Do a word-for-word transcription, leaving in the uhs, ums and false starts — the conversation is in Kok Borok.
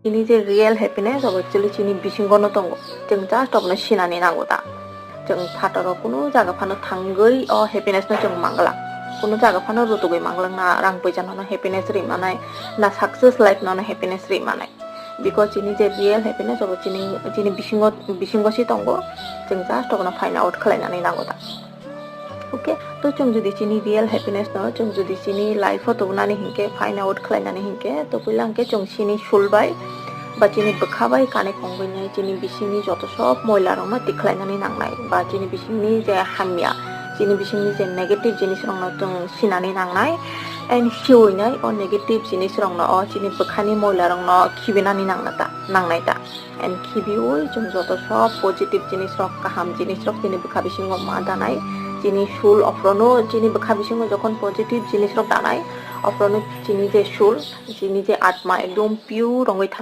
Chini je real happiness abo actually chini bisingo no tongo. Chwng just abono sinani nango ta. Chwng phataro kunu jaga phano thangwi o happiness no chwng mangla. Kunu jaga phano rutugwi mangla na rang puisa no happiness ri manai, na success life no happiness ri manai. Because chini je real happiness abo chini, chini bisingo, bisingo si tongo. Chwng just abono find out khlainani nango ta. Okay, to chwng jodi chini real happiness no, chwng jodi chini life o tubunani hinkhe, find out khlainani hinkhe, to puila hinkhe chwng chini sul bai ba chini bwkha bai connect wngwi nai chini bisingni joto sob moila rokno tikhlainani nangnai, ba chini bisingni je hamya, chini bisingni je negative jinis rokno chwng sinani nangnai, and siwi nai o negative jinis rokno, o chini bwkhani moila rokno khibinani nangna ta, nangnai ta. And khibiwi chwng joto sob positive jinis rok, kaham jinis rok chini bwkha bisingo ma danai, chini sul ophrono chini bwkha bisingo jokhon positive jinis rok danai, ophrono chini je sul, chini je atma ekdom pure wngwi thang.